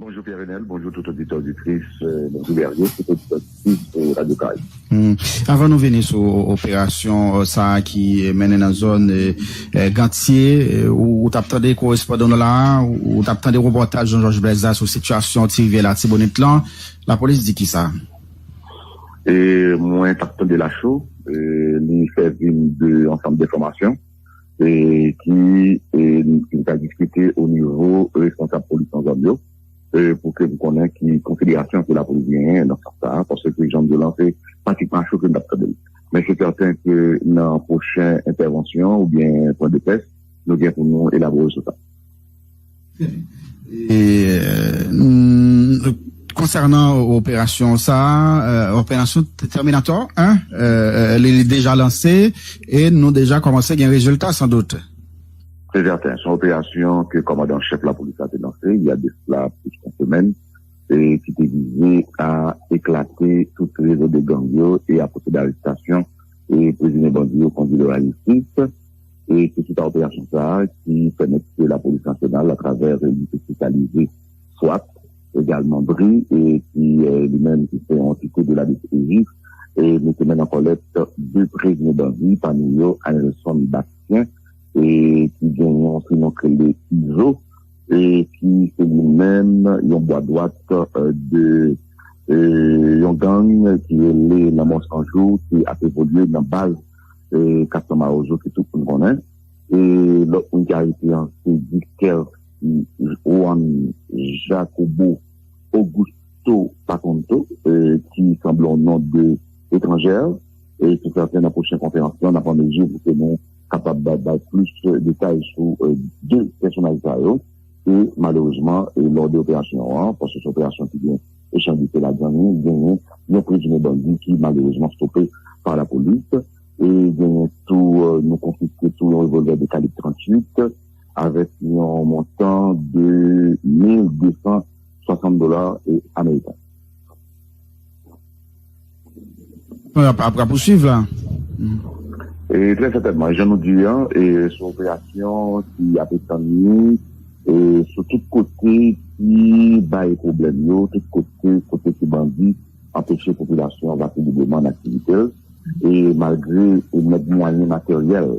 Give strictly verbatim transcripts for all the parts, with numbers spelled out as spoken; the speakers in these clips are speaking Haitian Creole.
Bonjou Pierre Renel, bonjou tout oditè, oditris, euh, bonjou Guerrier, tout oditè, oditris, euh, Radio Caraïbe. Hmm. Avan nou vini sou o- operasyon, euh, sa a ki, euh, mennen nan zòn, euh, euh, Gantye, euh, ou, ou t ap tande korespondan nou la, ou, ou t ap tande repòtaj Jean Georges Blaise la sou sitiyasyon Ti Rivyè Latibonit lan, lapolis di kisa? E mwen t ap tande lacho, e li fè vin de ansanm de enfòmasyon e ki e, ki ta diskite o nivo responsab polis nan zòn yo, e pou ke m konnen ki konsiderasyon ke lapolis genyen nan sans sa a, paske jan de lan se pratikman a cho ke m t ap tande l. Men se sèten ke nan pwochen entèvansyon oubyen pwen de près, nou gen pou nou elabore sou sa. E, euh, mm, konsènan operasyon sa a, euh, operasyon Terminator, hein, euh, euh, li, li deja lanse e nou deja kòmanse gen rezilta, san dout. Se sèten, se yon operasyon ke kòmandan chèf lapolis la te lanse, il y a de cela plus qu'une semaine, e ki te vize a eklate tout rezo de gang yo e a pwosede arestasyon e prezime bandi yo kondui yo a lajistis. E se sita operasyon sa a ki pèmèt ke lapolis nasyonal, atravè inite espesyalize swat, egalman bri, e ki, eh, li menm ki se yon antite de la D C P J, e mete men nan kòlèt de prezime bandi, pami yo Anelson Bastien, e ki gen yon sinon k rele Izo, e ki se li menm yon bwa dwat, eh, de, eh, yon gang ki rele Lanmò San Jou, ki ap evolye nan baz, eh, Kat San Mawozo ki tout moun konnen. E lòt moun ki arete an se Dick Kelsey, Juan Jacobo Augusto Patonto, eh, ki sanble yon non de etranjè. E se sèten nan pwochen konferans lan, n ap an mezi pou ke nou kapab bay, bay plis detay sou, eh, de pèsonaj sa yo. E malerezman, e lò de operasyon an, paske se operasyon ki gen echanj de feu ladan li, genyen yon prezime bandi ki malerezman stope pa lapolis. E genyen tou, eh, nou konfiske tou yon revòlvè de kalib tranntuit avèk yon montan de mil de san swasant dola, eh, ameriken. Ap, ap, ap pouswiv la. E trè sètènman, jan nou di an, e se yon operasyon ki ap etann li, e sou tout kote ki bay pwoblèm yo, tout kote, kote ki bandi anpeche popilasyon an vaze libreman nan aktivite l. E malgre, e nèg mwayen materyèl,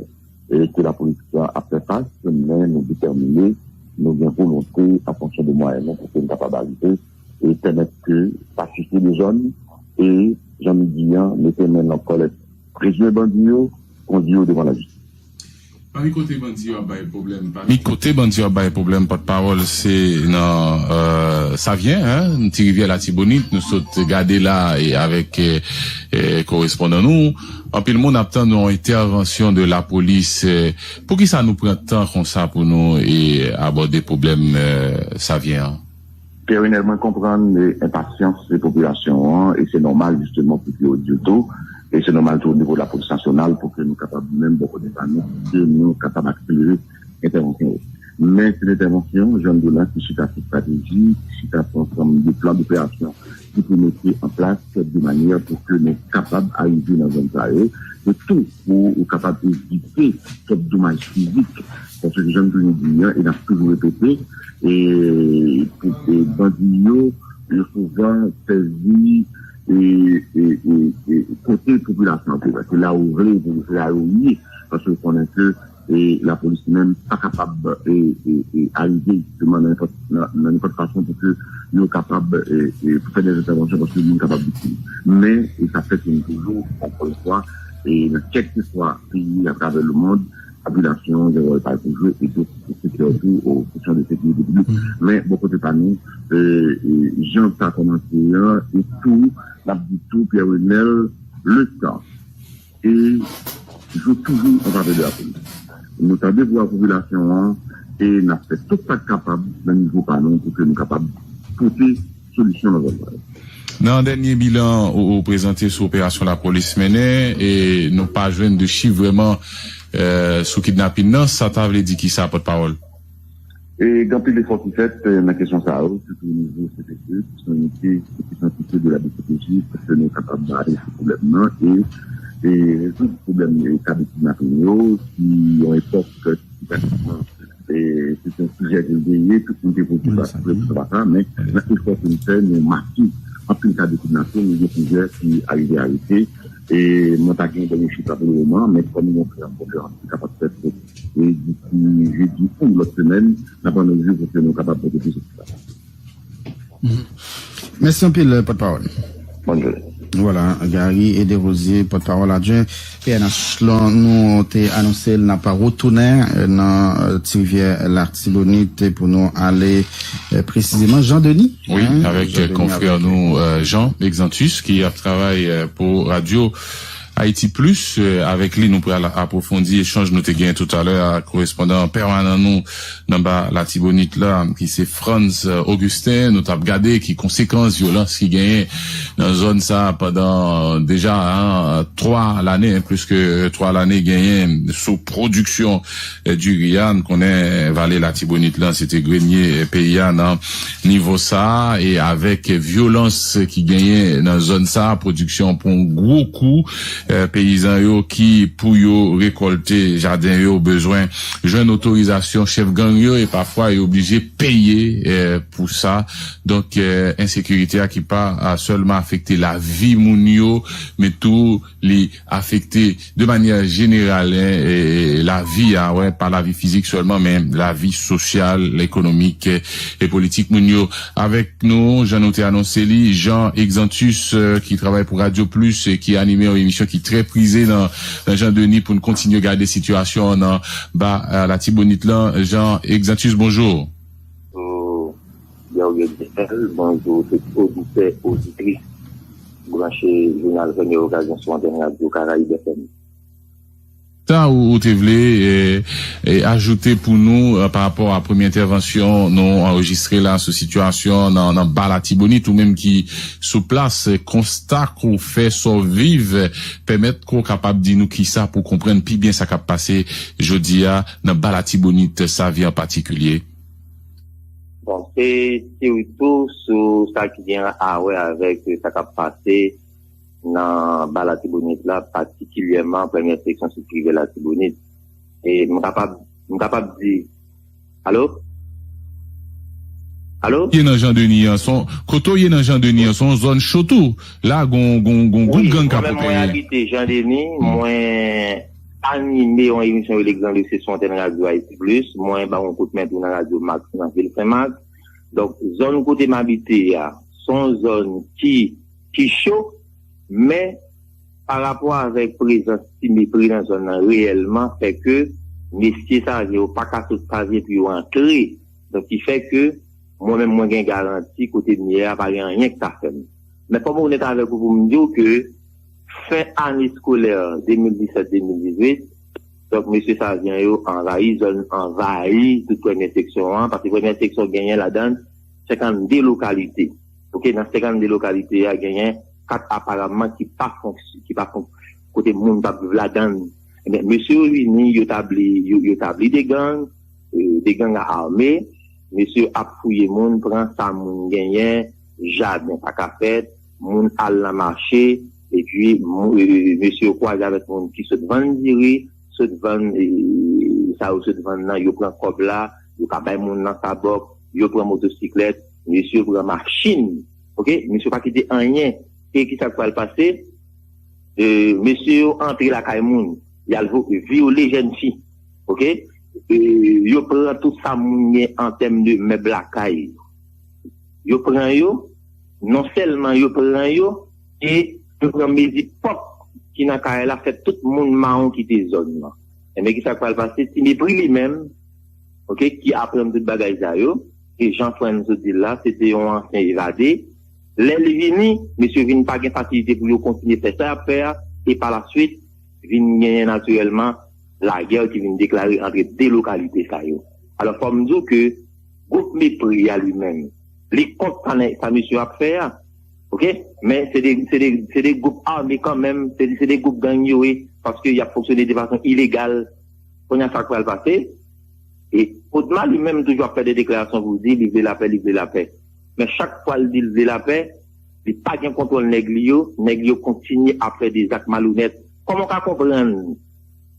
e ke lapolis ap fè fas, men nou detèmine, nou gen volonte an fonksyon de mwayen nou pou ke n kapab arive e pèmèt ke pasifye de zòn e, jan nou di an, mete men nan kòlèt prezime bandi yo, kondui yo devan lajistis. Pami kote bandi yo ap bay pwoblèm, pami kote bandi yo ap bay pwoblèm, pòtpawòl, se nan, euh, Savyen, hein, Ti Rivyè Latibonit, nou sot gade la e avèk, eh, eh, korespondan nou. Anpil moun ap tann yon entèvansyon de lapolis. Eh, poukisa nou pran tan konsa pou nou, eh, abòde pwoblèm, eh, Savyen an? Pierre Renel, mwen konprann, eh, enpasyans de popilasyon an, e se nòmal, jisteman, pou ke yo di l tou, e se nòmal tou o nivo lapolis nasyonal, pou ke nou kapab, menm bò kote pa nou, pou ke nou kapab akselere entèvansyon yo. Men se yon entèvansyon, jan m di w la, ki chita sou estrateji, ki chita sou ansanm de plan doperasyon ki pou mete an plas de manyè pou ke nou kapab arive nan zòn sa yo, e tou pou ou kapab evite twòp domaj fizik. Paske jan m toujou di an, e n ap toujou repete, e, pou, e bandi yo, yo souvan sèzi, e, e, e, e kote popilasyon an te, se la ou vle, se la yo ye, paske yo konnen ke, e lapolis menm pa kapab, e, e, e arive jisteman nan nenpòt, nan, nan nenpòt fason pou ke yo kapab, e, e, pou fè de entèvansyon paske moun kapab viktim. Men, e sa fèt toujou, ankò yon fwa, e nan kèlkeswa peyi atravè lemonn, popilasyon an gen wòl pa l pou jwe, e tou, se kè tou, o kesyon de sekirite piblik. Men, bò kote pa nou, e, e, jan sa kòmanse an, e tou, n ap di tou, Pierre Renel, le tan e jwe toujou an favè de lapolis. Nou tande vwa popilasyon an e n ap fè tout sa k kapab nan nivo pa nou pou ke nou kapab pote solisyon nan zòn sa yo. Nan dènye bilan ou, ou prezante sou operasyon lapolis mennen, e nou pa jwenn de chif vrèman, eh, sou kidnapin nan. Sa ta vle di kisa, pòtpawòl? E gen anpil efò ki fèt, eh, nan kesyon sa yo, sitou o nivo C P C, ki se yon inite, ki se yon antite de la D C P J, pou ke nou kapab bare sou pwoblèm nan. E e rezoud pwoblèm e ka de kidnaping yo, ki yon epòk ki pratikman e se te yon sijè ke l te ye, tout moun te poze pa sou sa, men nan efò ke n fè, nou make anpil ka de kidnaping, nou gen plizyè ki arive arete. E mwen pa gen dènye chif la pou le moman, men kòm yon gran konferans ki kapab fèt e disi jedi ou lòt semèn, n ap analize pou ke nou kapab pote plis enfòmasyon. Mèsi anpil, pòtpawòl. Bonne journée. Vwala, Gary Ede Rosier, pòtpawòl adjwen P N H lan, nou te anonse l n ap retounen nan Ti Rivyè Latibonit pou nou ale presizeman Jean Denis. Wi, avèk konfrè nou Jean Exantus ki ap travay pou radyo Haïti Plus. Avèk li, nou pral apwofondi echanj nou te genyen toutalè ak korespondan pèmanan nou nan ba Latibonit la, ki se Frantz Augustin. Nou t ap gade ki konsekans vyolans ki genyen nan zòn sa a pandan deja twa lane, plis ke twa lane genyen sou pwodiksyon diri a. Nou konnen vale Latibonit lan se te grenye peyi a nan nivo sa a, e avèk vyolans ki genyen nan zòn sa a, pwodiksyon an pran yon gwo kou. Peyizan yo ki pou yo rekòlte jaden yo bezwen jwenn otorizasyon chèf gang yo, e pafwa yo oblije peye pou sa. Donk ensekirite a ki pa sèlman afekte lavi moun yo, men tou li afekte de manyè jeneral lavi a, wè, pa lavi fizik sèlman, men lavi sosyal, ekonomik e politik moun yo. Avèk nou, jan nou te anonse li, Jean Exantus, ki travay pou Radyo Plis e ki anime yon emisyon ki trè prize nan Jean Denis, pou n kontinye gade sitiyasyon an nan ba Latibonit lan. Jean Exantus, bonjou. Bonjou Gabriel, bonjou tout oditè, oditris branche jounal Premye Okazyon sou antèn Radyo Karayib F M. Sa ou, ou te vle e, e, ajoute pou nou e, pa rapò a premye entèvansyon nou anrejistre la sou sitiyasyon nan, nan ba Latibonit, ou menm ki sou plas, e, konsta k ou fè, sa w viv, e, pèmèt k ou kapab di nou kisa pou konprann pi byen sa k ap pase jodi a nan ba Latibonit, Savyen an patikilye? Bon, se siritou sou sa ki gen a wè avèk sa k ap pase nan ba Latibonit la, patikilyèman premyè seksyon sou Ti Rivyè Latibonit. E m kapab, m kapab di, alo? Alo? Ye nan Jan Deni an, son, kote w ye nan Jan Deni an, son zòn cho tou. La, gon, gon, gon gwoup gang k ap opere. Wi, mwen menm mwen abite Jan Deni, mwen anime yon emisyon rele Gran Dosye sou antèn Radyo Ayiti Plis. Mwen ba yon kout men tou nan Radyo Max nan vil Senmak. Donk, zòn kote m abite a, se yon zòn ki, ki cho, men pa rapò avèk prezans Ti Mepri nan zòn nan reyèlman, fè ke mesye Savyen yo pa ka sot Savyen pou yo antre. Donk, ki fè ke mwen menm, mwen gen garanti kote m ye a, pa gen anyen k ka fè m. Men fò m onèt avèk ou pou m di w ke fen ane eskolè de mil disèt de mil dizuit, donk, mesye Savyen yo anvayi zòn, anvayi tout premyè seksyon an, paske premyè seksyon genyen ladan l senkannde lokalite. Oke, nan senkannde lokalite a, genyen kat aparamman ki pa fonksy-, ki pa fonk-, kote moun p ap viv ladan l. Ebyen, mesye yo vini, yo tabli, yo, yo tabli de gang, e, de gang ame. Mesye yo ap fouye moun, pran sa moun genyen, jaden pa ka fèt, moun al nan mache, epi mou-, e, mesye yo kwaze avèk moun ki sot vann diri, sot vann, e, sa yo sot vann nan, yo pran kòb la, yo ka bay moun nan sabòk, yo pran motosiklèt, mesye yo pran machin. Oke, mesye yo pa kite anyen. E kisa k pral pase? E, mesye yo antre lakay moun, y al vo-, vyole jèn fi. Oke? E, yo pran tout sa moun gen an tèm de mèb lakay. Yo pran yo, non sèlman yo pran yo, e yo pran mezi pwòp ki nan kay la, fè tout moun mawon kite zòn nan. Ebyen, kisa k pral pase? Ti Mepri li menm, oke, ki aprann tout bagay sa yo, e jan frè n sot di l la, se te yon ansyen evade. Lè li vini, mesye vin pa gen fasilite pou yo kontinye fè sa y ap fè a, e pa la swit, vin genyen natirèlman lagè ki vin deklare antre de lokalite sa yo. Alò, fò m di w ke gwoup Mepri a li menm, li kont sa nè-, sa mesye yo ap fè a. Oke? Men se de, se de, se de gwoup ame kanmenm, se, se de gwoup gang yo ye, paske y ap fonksyone de fason ilegal. Kounye a sa k pral pase? E Odma li menm toujou ap fè de deklarasyon pou di li vle lapè, li vle lapè. Men chak fwa l di l vle lapè, li pa gen kontwòl nèg li yo, nèg yo kontinye ap fè de zak malonèt Kòman w ka konprann,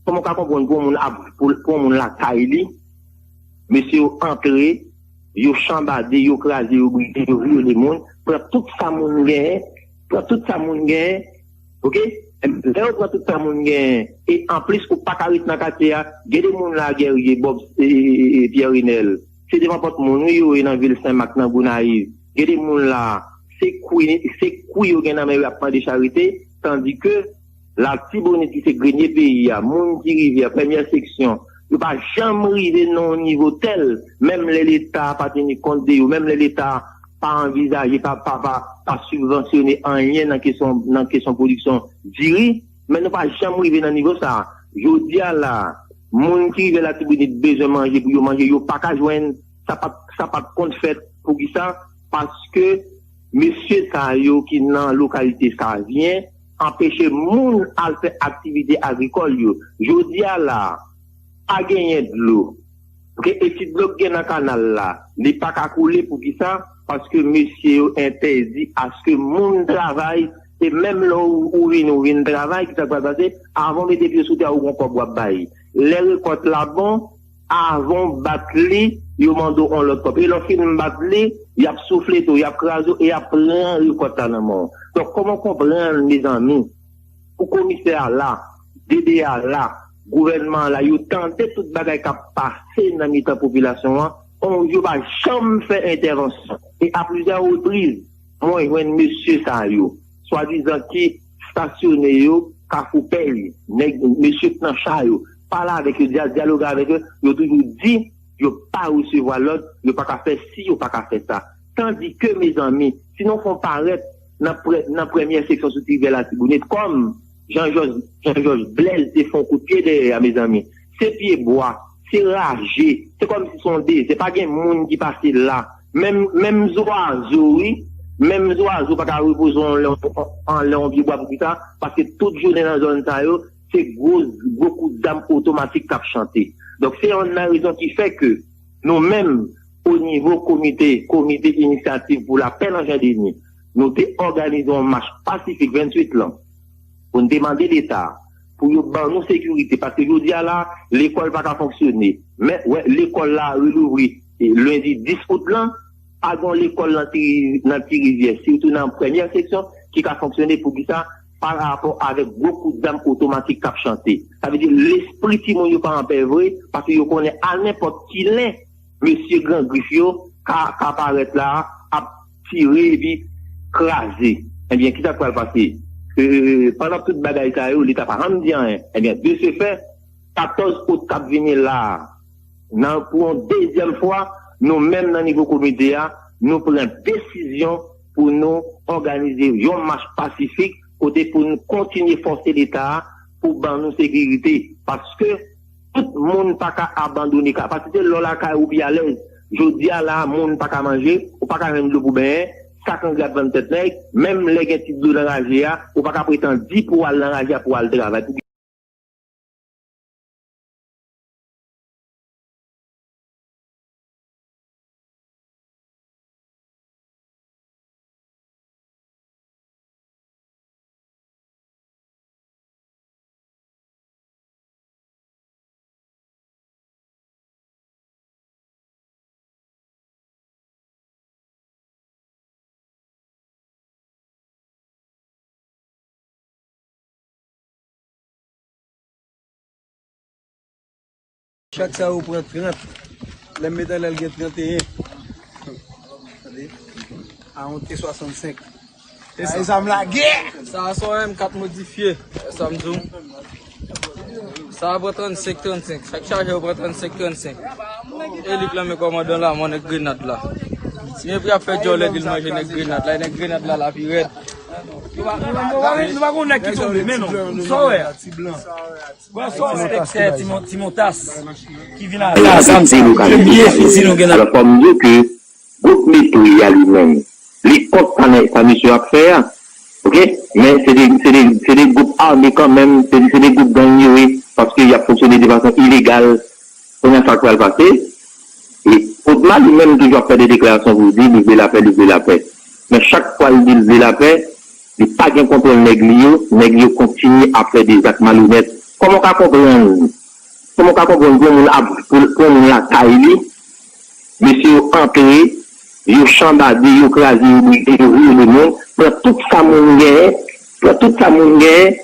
kòman w ka konprann pou yon moun ap, pou, pou yon moun lakay li, mesye yo antre, yo chanbade, yo kraze, yo brize, yo vyole moun, pran tout sa moun genyen, pran tout sa moun genyen, oke? Lè yo pran tout sa moun genyen, e anplis ou pa ka ret nan katye a, gen de moun la, Guerrier, Bob, e, e, e, Pierre Renel, se devan pòt moun, wi, yo ye nan vil Senmak, nan Gonayiv. Gen de moun la, se kwi, se kwi yo gen nan men yo ap mande charite, tandike Latibonit ki se grenye peyi a, moun ki rive a, premyè seksyon, yo pa janm rive nan yon nivo tèl, menm lè Leta pa teni kont de yo, menm lè Leta pa anvizaje, pa, pa, pa, pa sibvansyone anyen nan kesyon, nan kesyon pwodiksyon diri, men nou pa janm rive nan nivo sa a. Jodi a la, moun ki rive Latibonit bezwen manje pou yo manje, yo pa ka jwenn, sa pa, sa pa t konn fèt. Poukisa? Paske mesye sa yo ki nan lokalite Savyen anpeche moun al fè aktivite agrikòl yo. Jodi a la, pa genyen dlo. Oke, e ti dlo k gen nan kanal la, li pa ka koule. Poukisa? Paske mesye yo entèdi aske moun travay, e menm lè ou, ou vin, ou vin travay, ki sa k pral pase? Avan w mete pye sou tè a, ou gon kòb w ap bay. Lè rekòt la bon, avan w bat li, yo mande w yon lòt kòb. E lè w fin bat li, y ap souflete w, y ap kraze w, e y ap pran rekòt la nan men w. Donk, kòman w konprann, mezanmi, pou komisè a la, D D A la, gouvènman an la, yo tande tout bagay k ap pase nan mitan popilasyon an, on, yo pa janm fè entèvansyon. E a plizyè repriz, mwen jwenn mesye sa yo, swadizan ki stasyone yo Kafou Pèy, nèg, mesye k nan cha yo, pale avèk yo, dya-, dyaloge avèk yo, yo toujou di yo pa resevwa lòd, yo pa ka fè si, yo pa ka fè sa. Tandike, mezanmi, si nou fè yon parèt nan pre-, nan premyè seksyon sou ti rivyè Latibonit, kòm Jan Jòj, Jan Jòj Blèz te fè yon kout pye dèyè a, mezanmi. Se pye bwa, se raje, se kòmsi se yon dezè, pa gen moun ki pase la. Menm, menm zwazo, wi, menm zwazo pa ka repoze anlè, anlè yon pye bwa. Poukisa? Paske tout jounen nan zòn sa yo, se gwo, gwo kout zam otomatik k ap chante. Donk, se yonn nan rezon ki fè ke nou menm, o nivo komite, Komite Inisyativ pou Lapè nan Jan Deni, nou te òganize yon mach pasifik venntuit lan pou n te mande Leta pou yo ban nou sekirite, paske jodi a la, lekòl pa ka fonksyone. Men, wè, lekòl la relouvri, e, lendi dis out lan, pa gen lekòl nan Ti, nan Ti Rivyè, sitou nan premyè seksyon, ki ka fonksyone. Poukisa? Pa rapò avèk gwo kout zam otomatik k ap chante. Sa vle di, lespri timoun yo pa anpè vre, paske yo konnen a nenpòt ki lè, mesye Gran Grif yo ka, ka parèt la, ap tire epi kraze. Ebyen, kisa k pral pase? E, pandan tout bagay sa yo, Leta pa janm di anyen. Ebyen, de se fè, katòz out k ap vini la a, nan, pou yon dezyèm fwa, nou menm nan nivo komite a, nou pran desizyon pou nou òganize yon mach pasifik kote pou n kontinye fòse Leta a pou ban nou sekirite. Paske tout moun pa ka abandone ka. Paske se lè w lakay ou pi alèz. Jodi a la, moun pa ka manje, ou pa ka jwenn dlo pou benyen, sak angre ap vann tèt nèg, menm lè gen ti dlo nan raje a, ou pa ka pretann di pou w al nan raje a pou w al travay. Chak sa yo pran trant. Lè m met anlè l gen tranteyen. A yon T swasannsenk. E sa m lage! Sa a se yon M kat modifye. E sa m di w. Sa a pran trannsenk, trannsenk. Chak chajè yo pran trannsenk, trannsenk. E li k lanmen kòmandan la, mwen nèg Grenad la. Si men pri ap fè djòlè di l manje nèg Grenad la, e nèg Grenad la la pi rèd. Nou pa, nou pa, nou pa gon nèg ki tonbe, men non. Sa w wè a? Bon, sa w wè a? Ti Mon-, Ti Montas ki vin avè. Sa m se lokal. Premye fiti nou gen nan. Alò, fò m di w ke gwoup Mepri a li menm, li kont sa nèg, sa misye ap fè a. Oke? Men se de, se de, se de gwoup ame kanmenm, se, se de gwoup gang yo ye, paske y ap fonksyone de fason ilegal. Kounye a sa k pral pase? E Odma li menm toujou ap fè de deklarasyon pou l di li vle lapè, li vle lapè. Men chak fwa l di l vle lapè, Li pa gen kontwòl nèg li yo, nèg yo kontinye ap fè de zak malonèt. Kòman w ka konprann, kòman w ka konprann pou yon moun ap, pou, pou yon moun lakay li, mesye yo antre, yo chanbade, yo kraze, yo brize, yo vyole moun, pran tout sa moun genyen, pran tout sa moun genyen,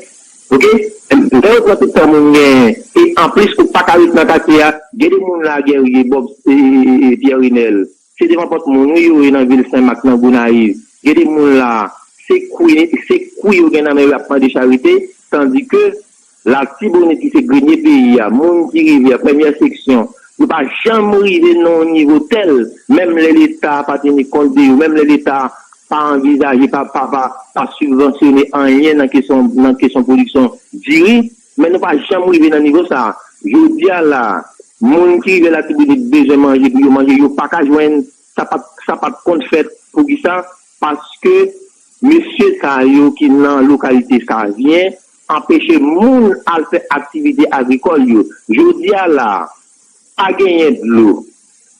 oke? Lè yo pran tout sa moun genyen, e anplis ou pa ka ret nan katye a, gen de moun la, Guerrier, Bob, e, e, e, e, Pierre Renel, se devan pòt moun, wi, yo ye nan vil Senmak, nan Gonayiv. Gen de moun la, se kwi, se kwi yo gen nan men yo ap mande charite, tandike Latibonit ki se grenye peyi a, moun ki rive a, premyè seksyon, yo pa janm rive nan yon nivo tèl, menm lè Leta pa teni kont de yo, menm lè Leta pa anvizaje, pa, pa, pa, pa sibvansyone anyen nan kesyon, nan kesyon pwodiksyon diri, men nou pa janm rive nan nivo sa a. Jodi a la, moun ki rive Latibonit bezwen manje pou yo manje, yo pa ka jwenn, sa pa, sa pa t konn fèt. Poukisa? Paske mesye sa yo ki nan lokalite Savyen anpeche moun al fè aktivite agrikòl yo. Jodi a la, pa genyen dlo.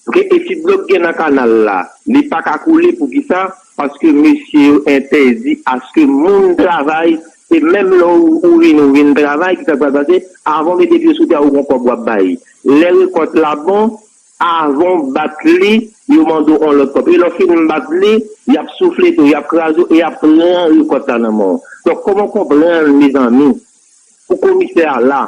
Oke, e ti dlo k gen nan kanal la, li pa ka koule. Poukisa? Paske mesye yo entèdi aske moun travay, e menm lè ou, ou vin, ou vin travay, ki sa k pral pase? Avan w mete pye sou tè a, ou gon kòb w ap bay. Lè rekòt la bon, avan w bat li, yo mande w yon lòt kòb. E lè w fin bat li, y ap souflete w, y ap kraze w, e y ap pran rekòt la nan men w. Donk, kòman w konprann, mezanmi, pou komisè a la,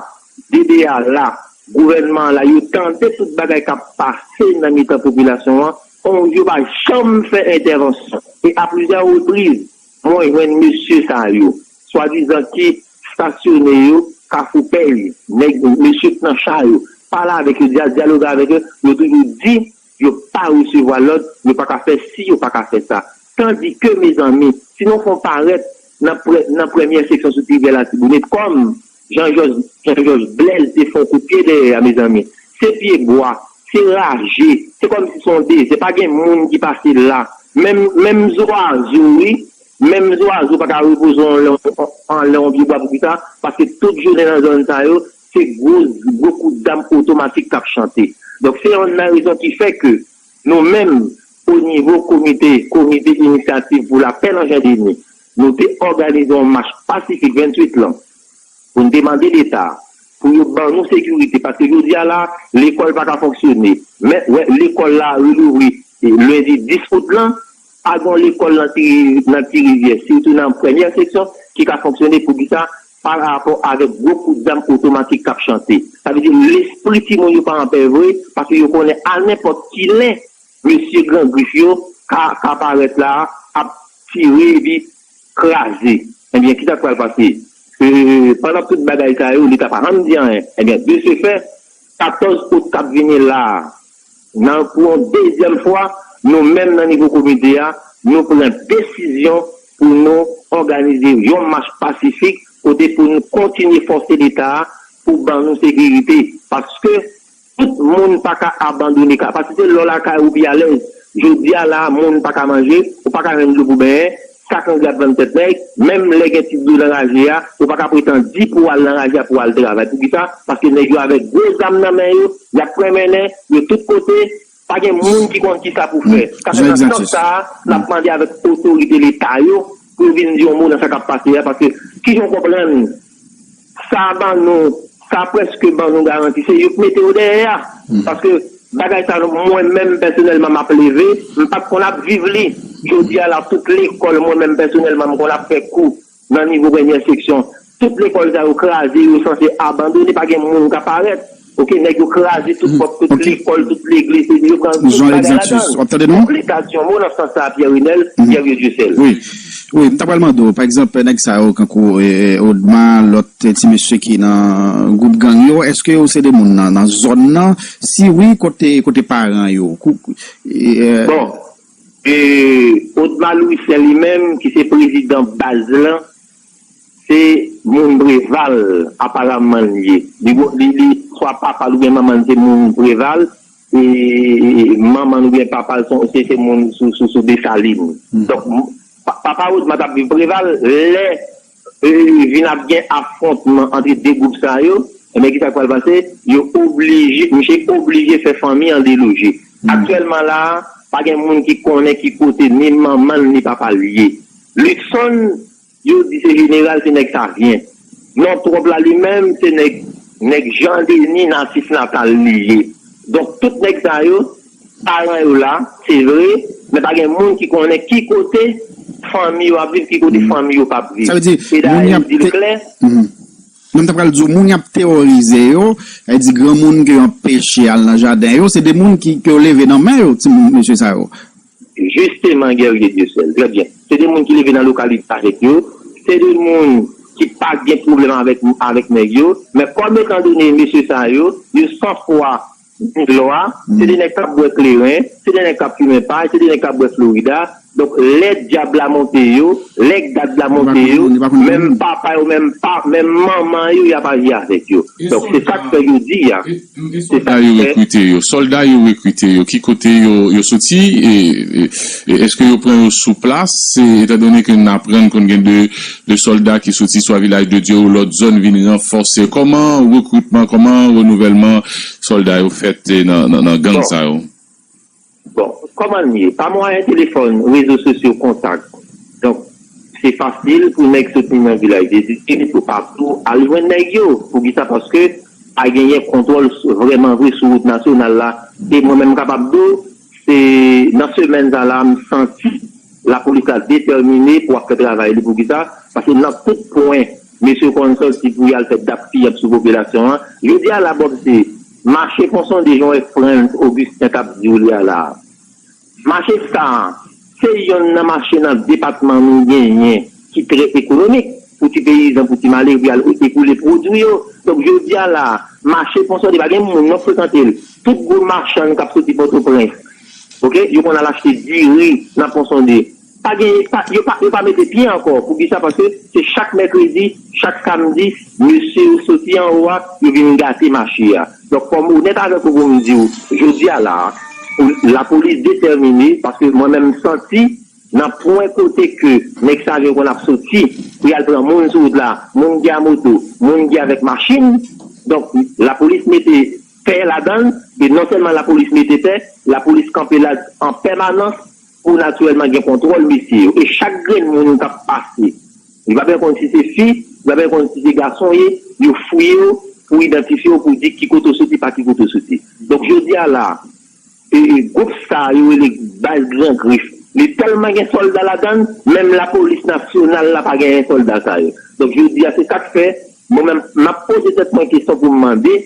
D D A la, gouvènman an la, yo tande tout bagay k ap pase nan mitan popilasyon an, on, yo pa janm fè entèvansyon. E a plizyè repriz, mwen jwenn mesye sa yo, swadizan ki stasyone yo Kafou Pèy, nèg, mesye k nan cha yo, pale avèk yo, dya-, dyaloge avèk yo, yo toujou di yo pa resevwa lòd, yo pa ka fè si, yo pa ka fè sa. Tandike, mezanmi, si nou fè w parèt nan prè-, nan premyè seksyon sou ti rivyè Latibonit, kòm Jan Jòj, Jan Jòj Blèz te fè yon kout pye dèyè a, mezanmi, se pye bwa, se raje, se kòmsi se yon dezè, pa gen moun ki pase la. Menm, menm zwazo, wi, menm zwazo pa ka repoze anlè, anlè yon pye bwa. Poukisa? Paske tout jounen nan zòn sa yo, se gwo, gwo kout zam otomatik k ap chante. Donk, se yonn nan rezon ki fè ke nou menm, o nivo komite, Komite Inisyativ pou Lapè nan Jan Deni, nou te òganize yon mach pasifik venntuit lan pou n te mande Leta pou yo ban nou sekirite. Paske jodi a la, lekòl pa ka fonksyone. Men, wè, lekòl la relouvri, e, lendi dis out lan, pa gen lekòl nan Ti, nan Ti Rivyè, sitou nan premyè seksyon, ki ka fonksyone. Poukisa? Pa rapò avèk gwo kout zam otomatik k ap chante. Sa vle di, lespri timoun yo pa anpè vre, paske yo konnen a nenpòt ki lè, mesye Gran Grif yo ka, ka parèt la, ap tire epi kraze. Ebyen, kisa k pral pase? E, pandan tout bagay sa yo, Leta pa janm di anyen. Ebyen, de ce fait, katòz out k ap vini la a, nan, pou yon dezyèm fwa, nou menm nan nivo komite a, nou pran desizyon pou nou òganize yon mach pasifik kote pou nou kontinye fòse Leta a pou ban nou sekirite. Paske tout moun pa ka abandone ka-, paske se lè w lakay ou pi alèz. Jodi a la, moun pa ka manje, ou pa ka jwenn dlo pou benyen, sak angle ap vann tèt nèg, menm lè gen ti dlo nan raje a, ou pa ka pretann di pou w al nan raje a pou w al travay. Poukisa? Paske nèg yo avèk gwo zam nan men yo, y ap pran mennen yo tout kote, pa gen moun ki konn kisa pou fè. Sa fè nan sans sa a, n ap mande avèk otorite Leta yo pou yo vin di yon mo nan sa k ap pase a, paske kijan w konprann sa ban nou, sa prèske ban nou garanti, se yo k mete yo dèyè a. Paske bagay sa, mwen menm pèsonèlman, m ap leve, m pa t konn ap viv li. Jodi a la, tout lekòl, mwen menm pèsonèlman, m konn ap fè kou nan nivo premyè seksyon. Tout lekòl sa yo kraze, yo sanse abandone, pa gen moun ka parèt. Oke, nèg yo kraze tout pòt, tout lekòl, tout legliz, yo pran tout bagay ladan. Konplikasyon, mo nan sans sa a, Pierre Renel, Pierre Dieuseul. Wi, m ta pral mande w, pa egzanp, nèg sa yo, kankou, e, e, Odma, lòt, e, ti mesye ki nan gwoup gang yo, èske yo se de moun nan, nan zòn nan? Si wi, kote, kote paran yo? Kou-, e, e, Bon, e, Odma Louissaint li menm, ki se prezidan baz lan, se moun Preval, aparaman, li ye. Li, li, li, swa papa l oubyen manman l se moun Preval, e manman l oubyen papa l se, se, se moun sou, sou, sou Desalin. Donk, m-, pa-, papa Odma t ap viv Preval, lè, e, vin ap gen afwontman ant de gwoup sa yo, ebyen, kisa k pral pase? Yo oblije, misye oblije fè fanmi an deloje. Aktyèlman la a, pa gen moun ki konnen ki kote ni manman l ni papa l ye. Luckson, yo di se jeneral, se nèg Savyen. Non, twòp la li menm, se nèg, nèg Jan Deni, natif natal li ye. Donk, tout nèg sa yo, paran yo la, se vre, men pa gen moun ki konnen ki kote fanmi yo ap viv, ki kote fanmi yo p ap viv. Sa vle di, e dayè, yo di l klè. Non, m ta pral di w, moun y ap teworize yo, sa vle di granmoun ke yo anpeche al nan jaden yo, se de moun ki, ke yo leve nan men yo, timoun, mesye sa yo. Jisteman, Guerrier Dieuseul, trè byen. Se de moun ki leve nan lokalite avèk yo, se de moun ki pa gen pwoblèm avèk, avèk nèg yo, men kòm etandone mesye sa yo, yo san fwa, ni lwa, se de nèg k ap bwè kleren, se de nèg k ap fimen pay, se de nèg k ap bwè Florida. Donk, lè dyab la monte yo, lè gad la monte yo, menm papa yo, menm pa, menm manman yo, y ap aji avèk yo. Donk, se sa k fè yo di a. E sòlda yo rekrite yo, sòlda yo rekrite yo, ki kote yo, yo soti? E, e, e èske yo pran yo sou plas? E, etandone ke n aprann konn gen de, de sòlda ki soti swa Vilaj de Dye ou lòt zòn vin ranfòse, kòman rekritman, kòman renouvèlman sòlda yo fèt nan, nan, nan gang sa yo? Bon, kòman l ye? Pa mwayen telefòn, rezo sosyo, kontak. Donk, se fasil pou nèg soti nan Vilaj de Dye, pou patou, al jwenn nèg yo. Poukisa? Paske pa genyen kontwòl vrèman vre sou wout nasyonal la. E mwen menm m kapab di w, se nan semèn sa la, m santi lapolis la detèmine pou ap fè travay li. Poukisa? Paske nan tout pwen, mesye yo konn sòti pou y al fè dap piyab sou popilasyon an. Jodi a la, Bob, se mache Ponsonde, jan w wè Frantz Augustin t ap di w li a la a. Mache sa a, se yonn nan mache nan depatman nou genyen ki trè ekonomik pou ti peyizan, pou ti male pou y al ekoule pwodui yo. Donk, jodi a la a, mache Ponsonde pa gen moun non k frekante l. Tout gwo machann k ap soti Pòtoprens, oke, yo konn al achte diri nan Ponsonde. Pa gen, pa, yo pa, yo pa mete pye ankò. Poukisa? Paske se chak mèkredi, chak samdi, mesye yo soti anwo a, yo vin gate mache a. Donk, fò m onèt avèk ou pou m di w, jodi a la a, pou lapolis detèmine, paske mwen menm m santi, nan pwen kote ke nèg Savyen konn ap soti pou y al pran moun sou wout la, moun ki a moto, moun ki avèk machin, donk, lapolis mete tè ladan l, e non sèlman lapolis mete tè, lapolis kanpe la an pèmanans, pou natirèlman gen kontwòl mesye yo. E chak grenn moun k ap pase, li pa byen konn si se fi, li pa byen konn si se gason ye, yo fouye w pou idantifye w, pou di ki kote w soti, pa ki kote w soti. Donk, jodi a la, e, e, gwoup sa a, yo rele Baz Gran Grif, li tèlman gen sòlda ladan l, menm lapolis nasyonal la pa genyen sòlda sa yo. Donk, jodi a, se sa k fè, mwen menm, m ap poze tèt mwen kesyon pou m mande,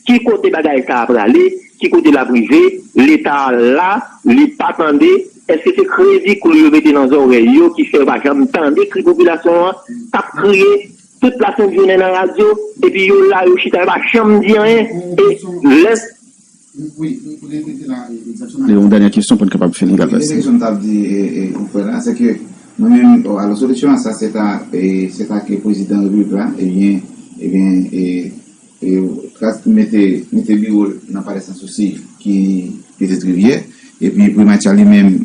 ki kote bagay sa a prale? Ki kote l ap rive? Leta a la, li pa tande. Èske se kredi klou yo mete nan zòrèy yo ki fè yo pa janm tande kri popilasyon an k ap kriye tout lasent jounen nan radyo, epi yo la, yo chita, yo pa janm di anyen? E lè Yon dènye kesyon pou n kapab fini, Galvez. Dènye kesyon m t ap di ou frè la, se ke mwen menm, alò, solisyon an sa, se ta, se ta ke prezidan repiblik la, ebyen, ebyen, e, mete, mete biwo l nan Palè Sansousi ki Pitit Rivyè, epi Primati a li menm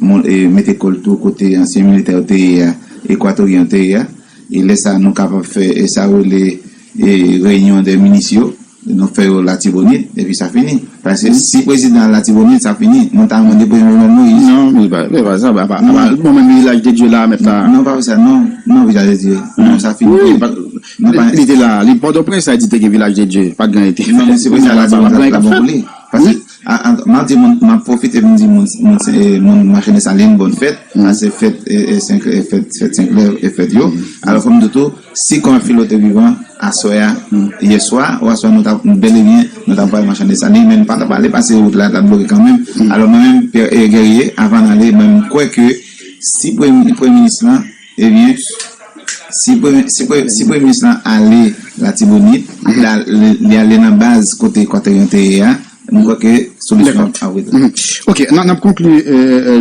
mete kò l tou kote ansyen militè yo te ye a, Ekwatoryen yo te ye a, e lè sa a nou kapab fè, e sa yo rele, e reyinyon dè minis yo, nou fè yo Latibonit, epi sa fini. Paske si prezidan al Latibonit, sa fini. Mwen ta mande prezidan Jovenel Moïse. Non, li pa, li pa sa, apa, apa, bon, menm Vilaj de Dye la, mèt la. Non, pa sa, non, non, Vilaj de Dye. Non, sa fini. Wi, li te la, li Pòtoprens, sa di te gen Vilaj de Dye, pa t gen ete. Non, men si prezidan al Latibonit, la bon pou li. Paske, m ap di moun, m ap pwofite pou m di moun, moun, moun Machè Desalin, bòn fèt, paske fèt, e, e, senk, e, fèt, fèt Senklè, e, fèt yo. Alò, fò m di tou, si Kòmè Filo te vivan, aswè a, yèswa, ou aswè nou t ap, bèl e byen, nou t ap pral Machè Desalin, men nou pa t ap ale, paske wout la t ap bloke kanmenm. Alò mwen menm, Pierre, e, Guerrier, avan n ale, mwen m kwè ke si premye, premye minis lan, ebyen, si premye, si premye, si premye minis lan ale Latibonit, li, li ale nan baz kote Ekwatoryen te ye a, m kwè ke solisyon an ap rete. Ok, n ap konkli,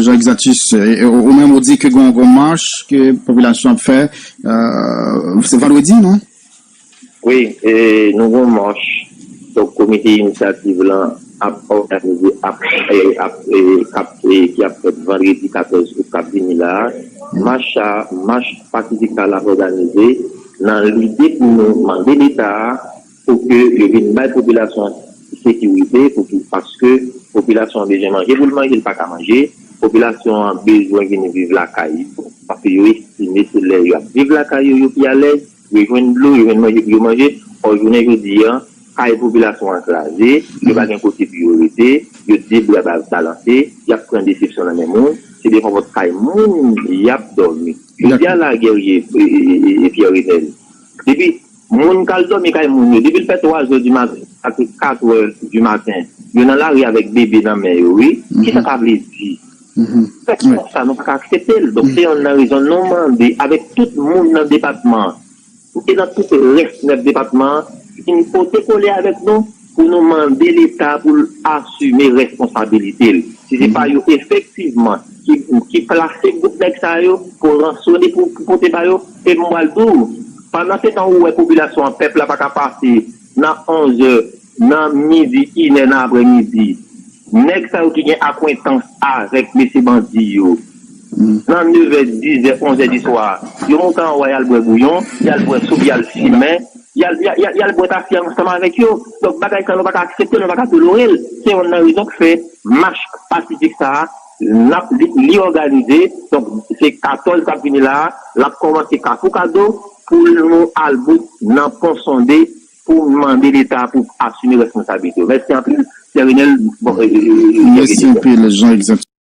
Jean Exatus, ou menm ou di ke gen yon mach ke popilasyon ap fè, se vandredi, non? Wi, e, nou gen yon mach, donk, komite inisyativ lan ap òganize, ap, e, ap, e, k ap, e, ki ap fèt vandredi katòz out k ap vini la a. Mach sa, mach pasifik sa l ap òganize nan lide pou nou mande Leta a pou ke yo vin bay popilasyon an sekirite, pou ki, paske popilasyon an bezwen manje pou l manje, l pa ka manje, Popilasyon an bezwen vin viv lakay yo, paske yo estime se lè y ap viv lakay yo, yo pi alèz, yo jwenn dlo, yo jwenn manje pou yo manje. Ò, jounen jodi a, kay popilasyon an kraze, yo pa gen kote pou yo rete, yo debrabalanse, y ap pran desepsyon nan men moun, se devan pòt kay moun y ap dòmi. Jodi a la, Guerrier e, e, e, e Pierre Renel, depi moun k al dòmi kay moun yo, depi l fè twa zè di maten, ak kat è di maten, yo nan lari avèk bebe nan men yo, wi. Kisa sa vle di? Fè konsa, nou pa ka aksepte l. Donk, se yonn nan rezon nou mande avèk tout moun nan depatman an, e nan tout rès nèf depatman an, vin pote kole avèk nou pou nou mande Leta pou l asime responsabilite l. Si se pa yo efektivman ki, ki plase gwoup nèg sa yo pou ransone, pou, pou pote ba yo, e m pral di w, pandan se tan ou wè popilasyon an, pèp la pa ka pase nan onz è, nan midi, inè nan aprèmidi, nèg sa yo ki gen akwentans avèk mesye bandi yo, nan nèf è, diz è, onz è di swa, yo monte anwo, y al bwè bouyon, y al bwè soup, y al simen, y al, y al, y al, y al bwè tafya ansanm avèk yo. Donk, bagay sa, nou pa ka aksepte, nou pa ka tolere l. Se yonn nan rezon k fè mach pasifik sa a, n ap, li, li òganize. Donk, se katòz k ap vini la a, l ap kòmanse Kafou Kado, pou nou al bout nan Pon Sonde, pou mande Leta pou asime responsabilite yo. Mèsi anpil, Pierre Renel. Bon, e, e, e, e, Mèsi anpil, Jean Exemption.